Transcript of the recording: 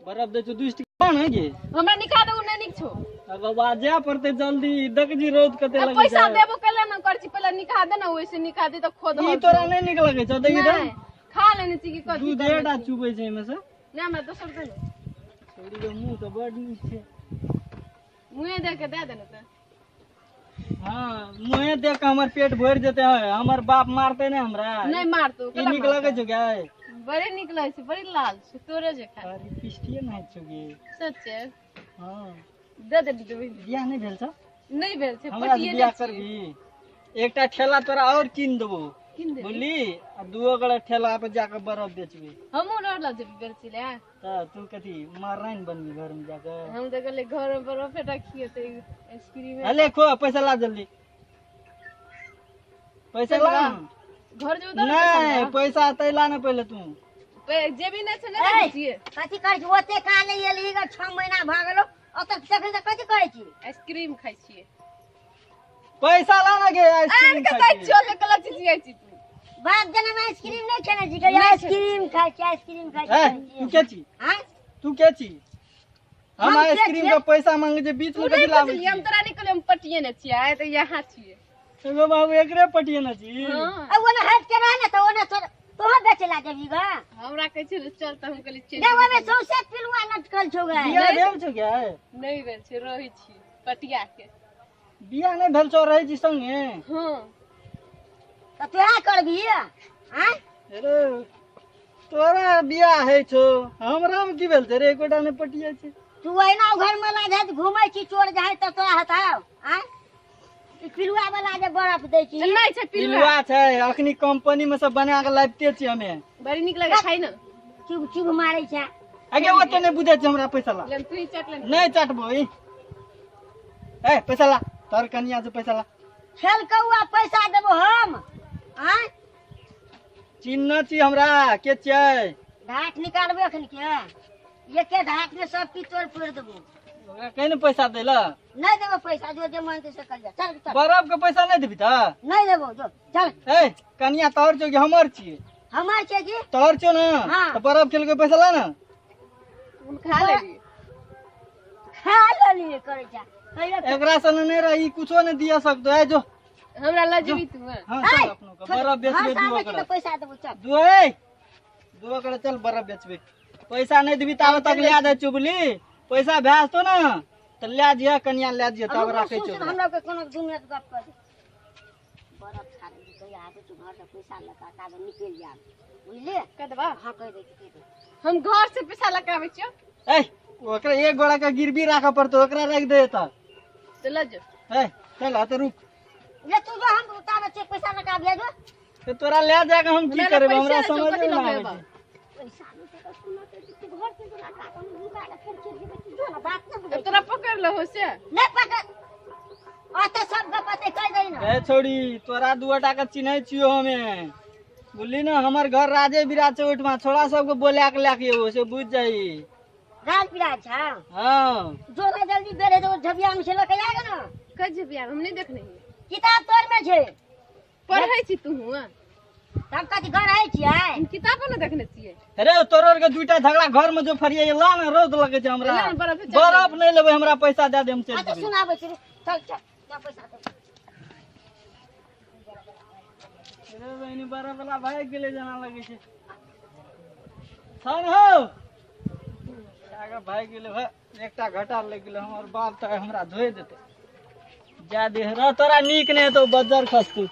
बर्फ दै छौ 2 टाका ने गे। हमरा निकाल देबो नहि नीक छौ। अब बाबा जाय पड़तै जल्दी, देख जी रौद कते आ लगै पैसा छै। देबो कैला ना करै छी, पहिले निकाल दे ना, ओइसे निकाल दे तऽ खोद ई तोरा नहि नीक लगै छौ? देखी तऽ नहि, खा लेने छी की कथी दूध करने एकटा छी। चुबै छै एहिमे से। नहि, हमरा दोसर दे ने। छौड़ी के मुँह तऽ बड नीक छै। मुँहे दे के दे दे ने तऽ। हाँ, मुँहे देख के हमर पेट भरि जेतै। है हमर बाप मारतै ने हमरा? नहि मारतौ। ई नीक लगै छौ गे? बड़े नीक लगै छै, बड़ी लाल छै, तोरे जेकाँ। अरे पिस्टिए नहि छौ गे। सच्चे? हाँ। दे दे देबै। बियाह नहि भेल छौ? नहि भेल छै। हमरा से पटिये बियाह नहि छियै। करबी? एकटा ठेला तोरा और कीन देबो। कीन देबी? बुझली? आ दूओ गोड़ा ठेला पर जाके बर्फ बेचबी। हमहूँ रोड लग जेबी बेचै लए। तऽ तू कथी महारानी बनबी घर में जाके? हम तऽ कहलियै घर में बर्फे टा खियेतै, आइसक्रीम। अले खो, पैसा ला जल्दी, पैसा ला ना। घर जेबै तऽ नहीं, पैसा तै ला ना पहिले तू। जेबी नहि छै, नहि देखै छियै? कथी करै छी? ओते काल एलही ग, 6 महीना भऽ गेलो ओतऽ, तखन से कथी करै छी? आइसक्रीम खाइ छियै। पैसा ला ना गे, आइसक्रीम आनि के खाइ दै छियै। छियौ से कला चिचियाइ छी तू। बाप जनम आइसक्रीम नहि खेने छी कहियो, आइसक्रीम खाइ छी, आइसक्रीम खाइ ए, छी। तू के छी? आँय? तू के छी? हम हम के आइसक्रीम छियै? के पैसा मांगे छै, बीच तू में नहि कथी लाबै बुझलियै, हम छी? तोरा नहि कहलियै, हम पटिये ने छियै, आइ तऽ यहाँ छियै। एगो बाबू एकरे पटिये ने छी। हँ। आ ओने हटि के रह ने तऽ ओने तोरा तोहर बेचै ला जेबही ग। हमरा कहै छै चल तऽ हम कहलियै चलि। देख, ओहिमे सौंसे पिलुआ लटकल छौ गे। बियाह भेल छौ गे? नहि भेल छै, रहै छी पटिया के। बियाह नहि भेल छौ, रहै छी संगे? हँ। तऽ तोरा करबही? आँय? अरे तोरा बियाह होइ छौ, हमरा मे की भेल छै रे? एकोटा नहि पटिया छै। तू अहिना घर में ला जाइत घूमै छी चोर जाइत तऽ तोरा हटाओ। आँय, ई पिलुआ वाला जे बर्फ दै छी। नहि छै पिलुआ। पिलुआ छै, अखनी कंपनी में सब बना के लाबिते छी हमे। बड़ी नीक लगे, खाइ ने। चुभ चुभ मारै छै। आगे ओते नहि बुझै छै, हमरा पैसा ला। ले, तू ही चट ले। नहि चटबो ई। ए पैसा ला, तोहर कनिया से पैसा ला। खेल कौआ पैसा देबो हम? आँय? चिन्ह छी हमरा के छियै? ढाक निकालबै एखन के, एके ढाक में सब किछु तोड़ फोड़ देबो। ओकरा कहि ने पैसा दै ला। नहि देबो पैसा, जो जे मन से कर जा, चल चल। बर्फ के पैसा नहि देबी तऽ? नहि देबो, जो चल। ए कनिया तोहर छौ कि हमर छियै? हमर छै की। तोहर छौ ने? हाँ। तऽ बर्फ खेल के पैसा ला ने। हम खा लेलियै। खा लेलियै करै छै कहियो। एकरा सन नहि रही, कुछो नहि दिया सकतो। ए जो। हमरा लऽ जेबी तू? हाँ चल, अपनो के बर्फ बेचबे घर से दू आबै छी ओकरा तऽ पैसा देबो, चल। दू, ए दू ओकरा, चल बर्फ बेचबे। पैसा नहि देबी ताबे तक लए दे चुगली। पैसा भए जेतौ ने तऽ लए जिह कनिया, लए जिह तब राखै सुन छौ। सुन, हमरा के कोनो 2 मिनट गप कर दे। बरफ खा लेली, कहिया आबै छी घर से पैसा लऽ कऽ, ताबे निकलि जायब, बुझलियै? कह देबा। हाँ, कहि दै छी, कहि दै। हम घर से पैसा लऽ के आबै छियौ। ए ओकरा एक गोड़ा के गिरवी राखऽ पड़तौ, ओकरा राखि दे तऽ। तऽ लऽ जो। ए चल, तऽ रुक। ले तू जो, हम ताबे छै पैसा लऽ कऽ आबियै जो। तऽ तोरा लए जाके हम की हमरा करबै? पैसा हमरा नहि छौ, समझ कथी नहि लऽ आबै के छै। पैसा नहि छै तऽ सुनऽ तऽ तू घर से लगा कऽ हम लुका कऽ फेर चलि जेबै। तू जो ने, बात नहि बुझै। एबै? तोरा पकड़ लहो से? नहि पकड़, ओतऽ सब गप पते कहि दै ने। ए छौड़ी, तोरा दूटा के चिन्है छियौ हमे, बुझली ने? हमर घर राजे बिराज छै, ओहिठमा छोड़ा सबके बोला के लए के एबो से बुझि जाही। राज बिराज छै? हाँ। जो ना, जल्दी बेरे जो, झबिया में से लऽ के आएगा ना। कह जेबी? हम नहि देखने हियै। किताब तोर में छै। पढ़ै छी तू हुआ? तब कथी घर रहै छियै? हम किताबो नहि देखने छियै। अरे तोरो आर के दूटा झगड़ा घर में जो फरिया ला ने, रौद लगे छै हमरा। ला ने बर्फ, चल। बर्फ नहि लेबै, हमरा पैसा दए दे, हम चलि अच्छा जेबै। सुनाबै छी, चल चल, जा पैसा दे। अरे बहिनी, बर्फ वाला भागि गेलै जेना लगै छै। सन हो आगे भागि गेलै भाइ, एकटा घाटा लागि गेलै। हमर बाप तऽ हमरा धोइ देतै। जा दे रह, तोरा नीक नहि हेतौ, बज्जर खसतौ।